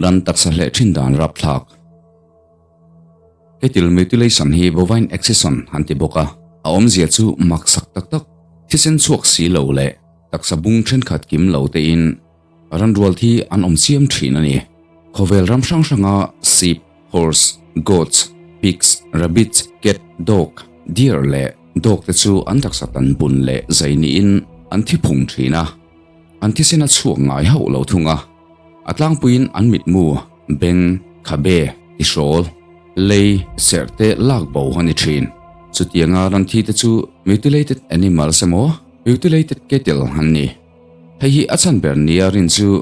Ran taksa hleh thin dan rapthlak. Cattle mutilation hi bovine excision an ti bawk a, a awmzia chu mak sak tak tak, thisen chhuak si lo leh taksa bung thenkhat kim lo tein Ranrual thi an awm chiam thin a ni. Khawvel ram hrang hranga sheep, horse, goats, pigs, rabbits, cat, dog, deer leh dog te chu an taksa tan bun leh zai niin an thi phung thin a. An thisen a chhuak ngai hauh lo thung a. A tlangpuiin an mitmu, beng, khabe, tihrawl, lei, serh te lak bo a ni thin. Chutianga ran thi te chu mutilated animals emaw mutilated cattle an ni. Hei hi a chhan ber nia rin chu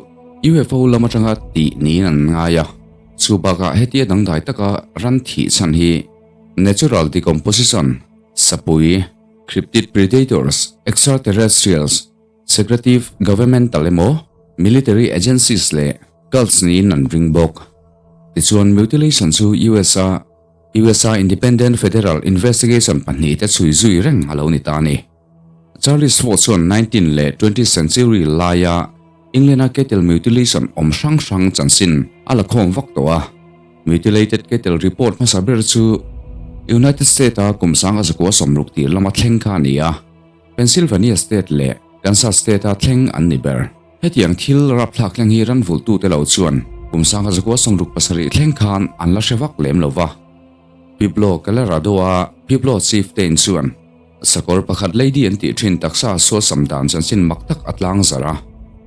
UFO lam atanga tih niin an ngai a, chu bakah hetia dangdai taka ran thih chhan hi natural decomposition, sapui, cryptid predators, extraterrestrials, secretive governmental emaw military agencies leh cults niin an ring bawk. Tichuan mutilation chu US-a USA Independent Federal Investigation pahnihte chhui zui reng a lo ni ta a ni. Charles Fort chuan 19 leh 20 century laia England-a cattle mutilation awm hrang hrang chanchin a la khawm vak tawh a. Mutilated cattle report hmasa ber chu United States-a kum sanga zakua sawmruk tir lama thleng kha a ni a, Pennsylvania state leh Kansas state-a thleng an ni ber. Hetiang thil rapthlak thleng hi ranvulhtute lo chuan kum sanga zakua 67 thleng khan an la hre vak lem lo va. Pueblo, Colorado-a Pueblo Chieftain chuan Sakawr pakhat Lady an tih thin taksa sualsam dan chanchin mak tak a tlang zarh a,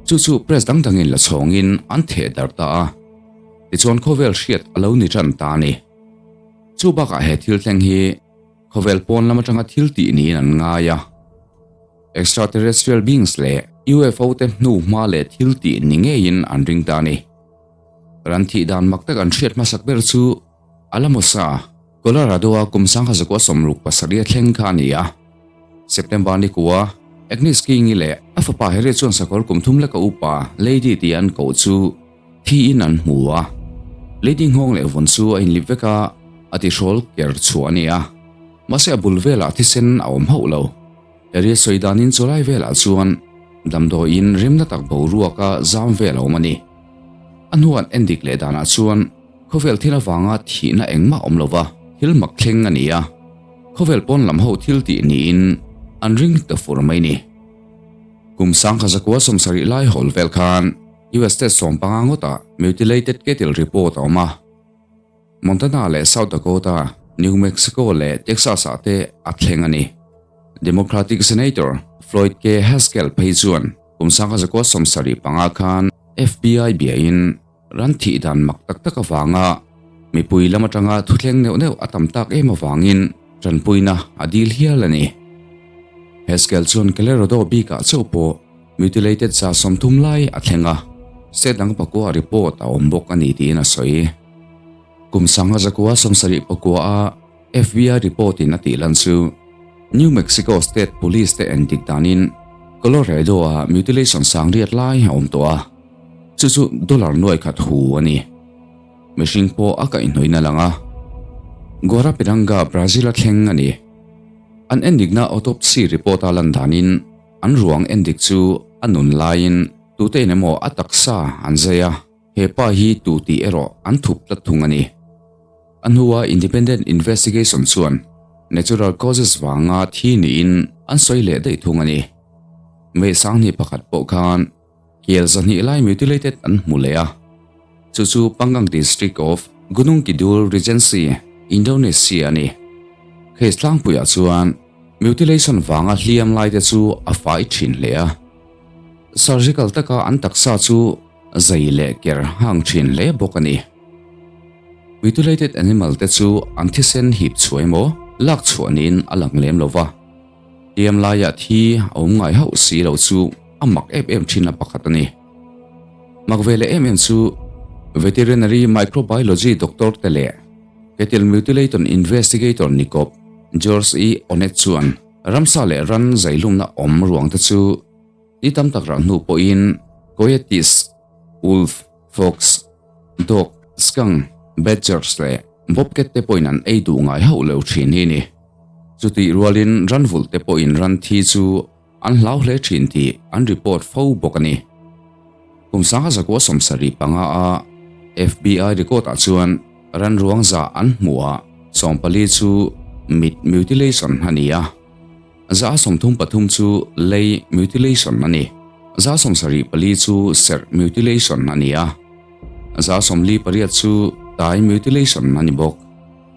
chu chu press dang dangin la chhawngin an theh darh ta a, tichuan khawvel hriat a lo ni tan ta a ni. Chu bakah he thil thleng hi khawvel pawn lam atanga thil tih niin an ngai a, extraterrestrial beings leh UFO te hnu hma leh thil tih ni ngeiin an ring ta a ni. Ran thih dan mak tak an hriat hmasak ber chu Alamosa, Colorado-a kum 1967 a thleng kha a ni a. September ni kua, Agnes King-i leh a fapa Harry chuan sakawr kum thum leka upa Lady tih an koh chu thiin an hmu a. Lady nghawng leh vun chu a inlip vek a, a tihrawl ker chhuah a ni a. Mahse a bul velah thisen a awm hauh lo. Harry sawi danin chulai velah chuan damdawiin rimna tak boruaka zam vel a awm a ni. A hnuan endik leh danah chuan Khawvel thil avanga thihna engmah awm lova thil mak thleng a ni a, khawvel pawn lam ho thil tih niin an ring ta fur mai ni. Kum sangkha zakua 70 lai hawl vel khan US state 15 ngawtah mutilated cattle report a awm a. Montana leh South Dakota, New Mexico leh Texas ah te a thleng a ni. Democratic Senator Floyd K. Haskell phei chuan kum sangkha zakua 75 khan FBI biain Ran thih dan mak tak tak avanga mipui lam atanga thuthleng neuh neuh a tam tak em avangin tanpuina a dil hial a ni. Haskell chuan Colorado bikah chauh pawh mutilated 30 lai a thleng a, state dang pakua report a awm bawk a ni tiin a sawi. Kum 1974 a FBI report in a tih lan chu New Mexico State Police te endik danin Colorado a mutilation sang riat lai a awm tawh a. Chu chu dollar nuai khat hu a ni. Mihring pawh a kaihhnawih na lang a. Guarapiranga, Brazil a thleng a ni. An endikna autopsy report a lan danin an ruang endik chu a nun laiin tute in emaw a taksa an zai a, he pa hi tu tih erawh an thup tlat thung a ni. A hnua independent investigation chuan natural causes vanga thi niin an sawi leh daih thung a ni. May 21 pawh khan Kel 200 lai mutilated an hmu leh a, chu chu Panggang District of Gunung Kidul Regency, Indonesia a ni. Case tlangpuiah chuan mutilation vanga hliam laite chu a fai thin hle a, surgical taka an taksa chu zai leh ker hang thin hle bawk a ni. Mutilated animal te chu an thisen hip chhuah emaw lak chhuah niin a lang lem lo va. Hliam laiah thi a awm ngai hauh si lo chu a mak em em thin a pakhat a ni. Mak ve leh em em chu Veterinary Microbiology Doctor te leh Cattle Mutilation Investigator nikawp George E. Onet chuan ramsa leh ran zailumna awm ruang te chu ni tam tak rah hnu pawhin coyotes, wolf, fox, dog, skunk, badgers leh bobcat te pawhin an ei duh ngai hauh lo thin hi a ni. Chutih rualin ranvulh te pawhin ran thi chu an hlau hle thin tih an report fo bawk a ni. Kum 1975 a FBI record ah chuan ran ruang zah an hmuh ah 14 chu mit mutilation a ni a, 33 chu lei mutilation a ni, 74 chu serh mutilation a ni a, 48 chu tai mutilation a ni bawk.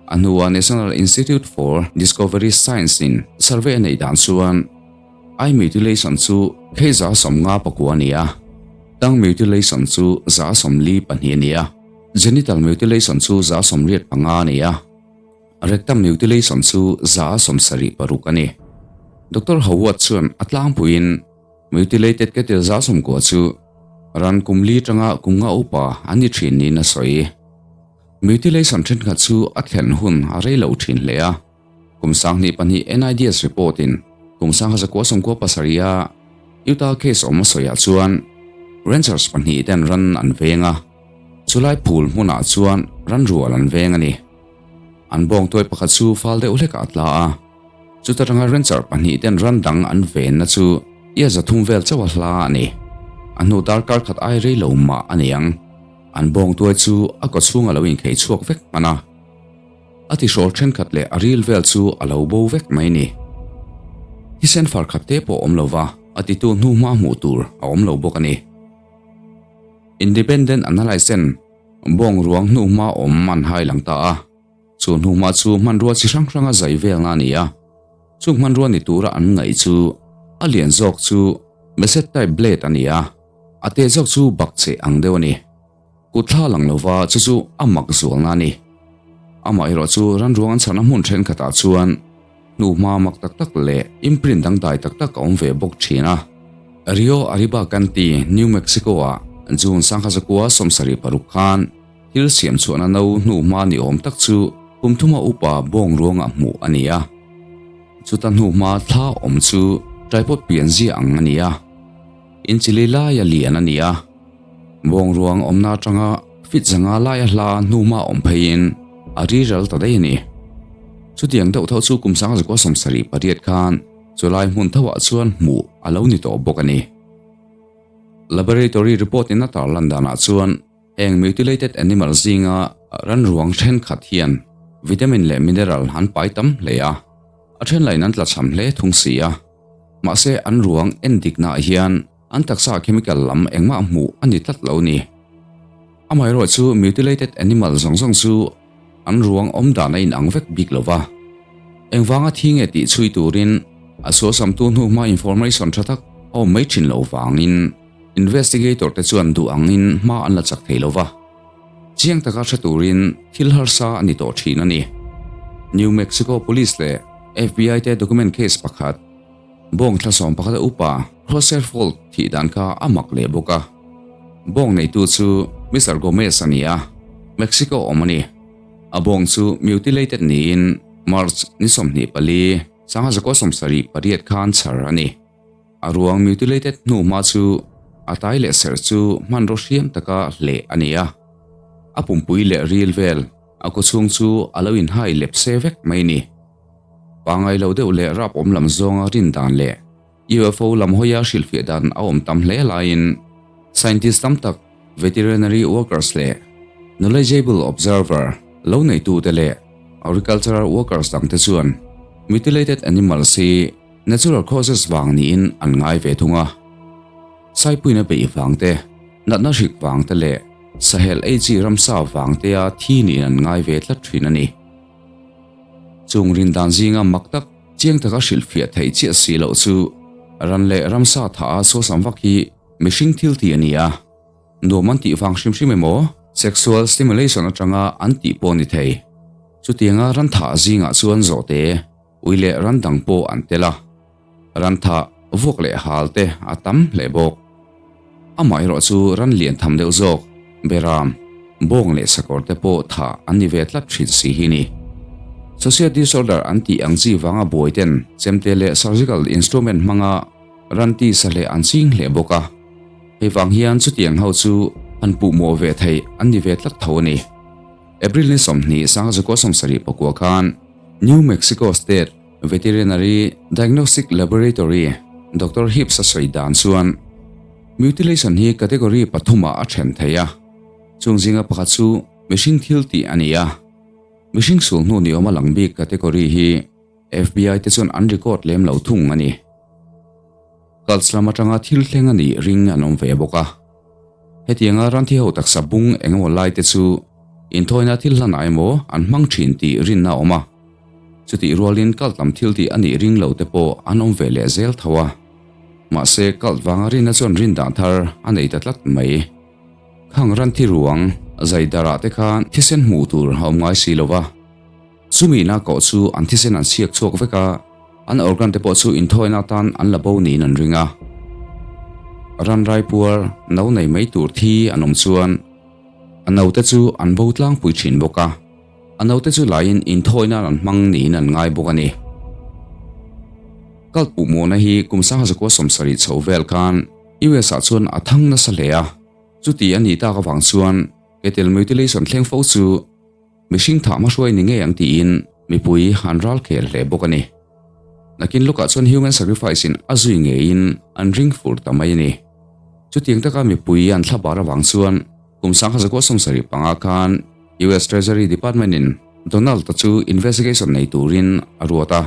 A hnuah National Institute for Discovery Science in survey a neih dan chuan eye mutilation chu phei 59 a ni a, tongue mutilation chu 42 a ni a, genital mutilation chu 85 a ni a, rectum mutilation chu 76 a ni. Doctor Howard chuan a tlangpuiin mutilated kettle 90 chu ran kum li tanga kum nga upa an ni thin niin a sawi. Mutilation thenkhat chu a thlen hun a rei lo thin hle a, kum 2002 NIDS report in kum 1997 a Utah case awm a sawiah chuan ranchers pahnih ten ran an veng a, chulai phul hmunah chuan ran rual an veng a ni. An bawngtuai pakhat chu fal deuh hlekah a tla a, chuta tanga rancher pahnih ten ran dang an venna chu ia 300 vel chauh a hla a ni. A hnu darkar khat ai rei lo mah a ni ang. An bawngtuai chu a kawchhung a lo inkhei chhuak vek hman a, a tihrawl thenkhat leh a ril vel chu a lo bo vek mai ni. Thisen far khat te pawh awm lo va, a titu hnu hma hmuh tur a awm lo bawk a ni. Independent Analyst ten bawng ruang hnu hma awm an hai lang ta a, chu hnu hma chu hmanrua chi hrang hranga zai velna a ni a, chung hmanrua ni tura an ngaih chu a lian zawk chu Machete type blade a ni a. A te zawk chu bak che ang deuh a ni. Kut thla lang lova chu chu a mak zualna a ni. Amaherawh chu ranruang an chhana hmun thenkhatah chuan hnuhma mak tak tak leh imprint dangdai tak tak a awm ve bawk thin a. Rio Arriba County, New Mexico-ah June 1976 khan thil siam chhuahna no hnuhma ni awm tak chu kum thuma upa bawng ruangah hmuh a ni a. Chuta hnuhma thla awm chu tripod pianzia ang a ni a. Inchili laia lian a ni a, bawngruang awmna atanga fit zanga laia hla hnuhma awm pheiin a riral ta daih a ni. Chutiang deuh tho chu kum 1978 khan chulai hmun thoah chuan hmuh a lo ni tawh bawk a ni. Laboratory report in a tarlan danah chuan heng mutilated animal zinga ranruang thenkhat hian vitamin leh mineral an pai tam hle a, a then lain an tlachham hle thung si a. Mahse an ruang en diknaah hian an taksa chemical lam engmah hmuh a ni tlat lo ni. Amaherawh chu mutilated animal zawng zawng chu an ruang awm dan a inang vek bik lo va. Engvanga thi nge tih chhui turin a sualsamtu hnuhma information tha tak a awm mai thin lo vangin investigator te chuan duh angin hma an la chak thei lo va. Chiang taka hre turin thil harsa a ni tawh thin a ni. New Mexico Police leh FBI te document case pakhat, bawng thla 11 a upa Crossair Fault thih dan kha a mak leh bawk a. Bawng neitu chu Mister Gomez a ni a, Mexico awm a ni. A bawng chu mutilated niin March ni 24, 1978 khan chhar a ni. A ruang mutilated hnu hma chu a tai leh serh chu hmanraw hriam taka hleh a ni a, a pumpui leh ril vel a kawchhung chu a lo inhai lep se vek mai ni. Pangai lo deuh leh rap awm lam zawnga rin dan leh UFO lam hawia hrilhfiah dan a awm tam hle laiin scientist tam tak, veterinary workers leh knowledgeable observer lo neitute leh agricultural workers dangte chuan mutilated animals hi Natural causes vang niin an ngai ve thung a. Saipuina beih vang te, natna hrik vang te leh sahel ei chi ramsa vang tea thi niin an ngai ve tlat thin a ni. Chung rindan zinga mak tak chiang taka hrilhfiah theih chiah si loh chu ran leh ramsa tha a suasam vak hi mihring thil tih a ni a. Nuam an tih vang hrim hrim emaw sexual stimulation atanga an tih pawh ni thei. Chutianga ran thah zingah chuan zawhte Ui leh ran dang pawh an tel a, ran thah, vuak leh hal te a tam hle bawk. Amaherawh chu ran lian tham deuh zawk, beram, bawng leh sakawr te pawh thah an ni ve tlat thin si hi ni. Social disorder an tih ang chi vanga buai ten chemte leh surgical instrument hmanga ran ti sa hleh an ching hle bawk a, hei vang hian chutiang ho chu han puhmawh ve theih an ni ve tlat tho a ni. April ni 20 1979 khan New Mexico State. Veterinary Diagnostic Laboratory Doctor Hibbs a sawi dan chuan mutilation hi category pathumah a then thei a, chung zinga pakhat chu mihring thil tih a ni a. Mihring sul hnu ni awma lang bik category hi FBI te chuan an record lem lo thung a ni. Cults lam atanga thil thleng a nih ring an awm ve bawk a. Hetianga ranthi ho taksa bung eng emaw lai te chu inthawina thil hlanah emaw an hmang thin tih rinna a awm a. Chutih rualin cult lam thil tih a nih ring lo te pawh an awm ve leh zel tho a. Mahse cult vanga rinna chuan rin dan thar a nei ta tlat mai. Khang ranthi ruang zai darah te khan thisen hmuh tur a awm ngai si lo va. Chumi na koh chu an thisen an chhiak chhuak vek a, an organ te pawh chu inthawina atan an la bo niin an ring a. Ran raipuar no nei mai tur thi an awm chuan a note chu an bo tlangpui thin bawk a, a note chu laiin inthawina an hmang niin an ngai bawk a ni. Cult puhmawhna hi kum sangha zakua 70 chho vel khan US ah chuan a thang nasa hle a, chuti a nih tak avang chuan ketel mutilation thleng fo chu Mihring thah hmahruai ni ngei ang tiin mipui an ral khel hle bawk a ni. Nakin lawkah chuan human sacrifice in a zui ngeiin an ring fur ta mai a ni. Chutiang taka mipui an thla bar avang chuan kum 1975 khan US Treasury Department in Donald-a chu investigation nei turin a ruat a.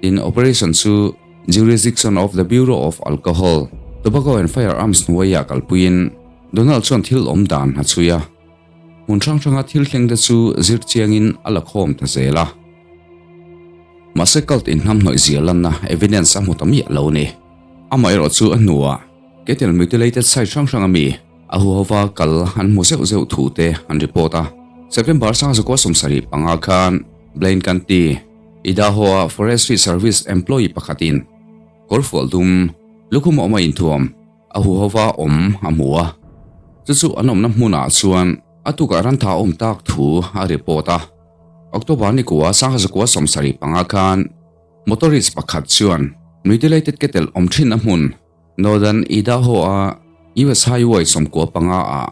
Tin, operation chu Jurisdiction of the Bureau of Alcohol, Tobacco and Firearms hnuaiah kalpuiin Donald chuan thil awm dan a chhui a. Hmun hrang hranga thil thleng te chu zir chiangin a la khawm ta zel a. Mahse cult inhnamhnawih zia lanna evidence a hmu ta miah lo ni. Amaherawh chu a hnuah Cattle mutilated site hrang hranga mi a huhova kal an hmu zeuh zeuh thu te an report a. September 1975 khan Blaine County, Idaho-a Forestry Service employee pakhatin kawrfual dum lukhum awma inthuam A huhova awm a hmu a, chu chu an awmna hmunah chuan a tukah rantha a awm tak thu a report a. October ni kua 1975 khan motorist pakhat chuan mutilated kettle awm thinna hmun Northern Idaho-a US Highway 95 ah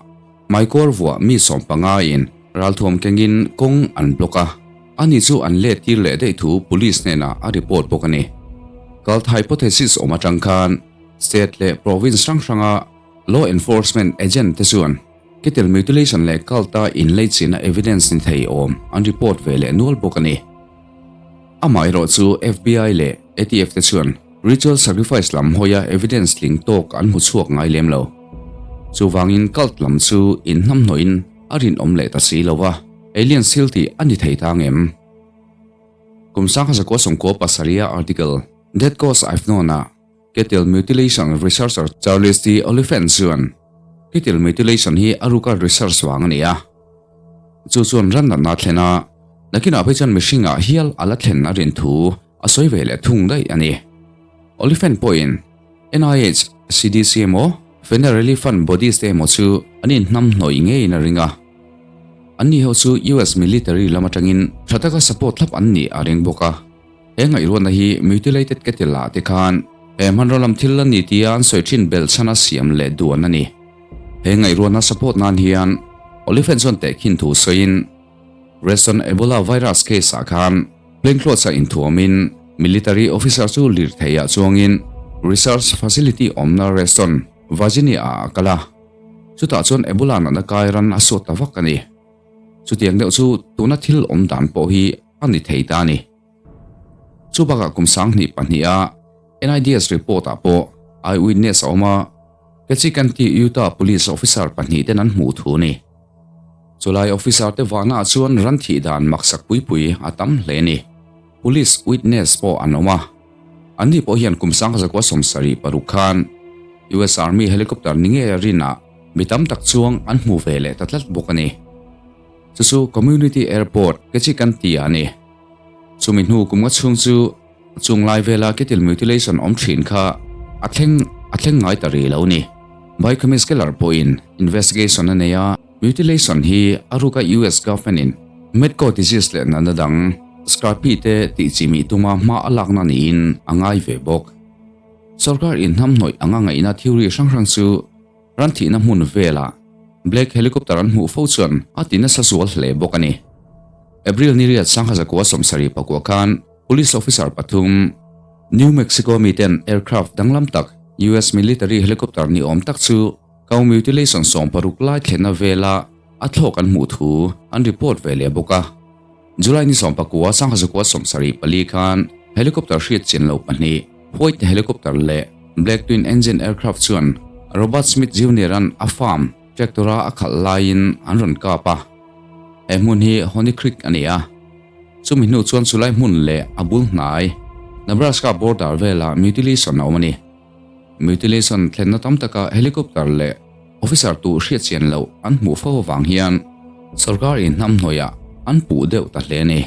hmaikawr vuah mi 15 in ralthuam kengin kawng an block a, ani chu an let tir leh daih thu police hnenah a report bawk a ni. Cult hypothesis awm atang khan State leh province hrang hranga law enforcement agent te chuan cattle mutilation leh cult-a inleichina evidence ni thei awm an report ve leh nual bawk a ni. Amaherawh chu FBI leh ATF te chuan ritual sacrifice lam hawia evidence tling tawk an hmu chhuak ngai lem lo. Chuvangin cult lam chu inhnamhnawhin a rinawm leh ta si lo va, alien thil tih a ni thei ta ngem? Kum 1997 a article Dead Ghosts I've Known ah Cattle mutilation researcher Charles D. Oliphant chuan cattle mutilation hi a ruka research vang a ni a, chu chuan ran natna a thlen a, nakinah phei chuan mihringah hial a la thlen a rin thu a sawi ve leh thung daih a ni. Oliphant pawhin NIH, CDC emaw Fena Relief Fund bodies te emaw chu an inhnamhnawih ngeiin a ring a, anni ho chu US military lam atangin tha taka support thlap an nih a ring bawk a. He ngaihruatna hi mutilated kettle ah te khan he hmanraw lam thil a ni tia an sawi thin belh chhan a siam leh duan a ni. He ngaihruatna support nan hian Oliphant chuan tehkhin thu sawiin Reston Ebola virus case ah khan plainclothes a inthuamin military officer chu lirthei ah chuangin research facility awmna Reston, Virginia ah a kal a, chutah chuan Ebola natna kai ran a suat ta vak a ni. Chutiang deuh chu tuna thil awm dan pawh hi a ni thei ta a ni. Chu bakah kum 2002 a NIDS report ah pawh eyewitness a awm a, Ketchikanti Utah Police officer pahnih ten an hmuh thu a ni. Chulai officer te vahna ah chuan ran thih dan maksak pui pui a tam hle a ni. Police witness pawh an awm a, anni pawh hian kum 1976 khan US Army helicopter ni ngei a rinah mi tam tak chuang an hmu ve leh ta tlat bawk a ni. Chu chu Community Airport Ketchikanti ah a ni. Chumi hnu kum nga chhung chu chung lai vela cattle mutilation awm thin kha a thleng a thleng ngai ta rih lo ni. Biochemist Keller pawhin investigation a nei a, mutilation hi a ruka US government in mad-cow disease leh natna dang scurvy te tih chimih tuma hma a lakna niin a ngai ve bawk. Sorkar inhnamhnawih anga ngaihna theory hrang hrang chu Ran thihna hmun velah Black Helicopter an hmuh fo chuan a ti nasa zual hle bawk a ni. April ni riat 1974 khan. Police officer pathum, New Mexico miten aircraft danglam tak US military helicopter ni awm tak chu cow mutilation 16 lai thlenna vela a thlawk an hmuh thu an report ve leh bawk a. July ni 19 1974 khan helicopter hriat chian lo pahnih White helicopter leh Black twin engine aircraft chuan Robert Smith Junior-a'n a farm tractor-a a khalh laiin an rawn kap a. He hmun hi Honey Creek a ni a. Chumi hnu chuan chulai hmun leh a bul hnai Nebraska border velah mutilation a awm a ni. Mutilation thlenna tam taka helicopter leh officer tu hriat chian loh an hmuh fo avang hian sorkar inhnamhnawihah an puh deuh ta hle a ni.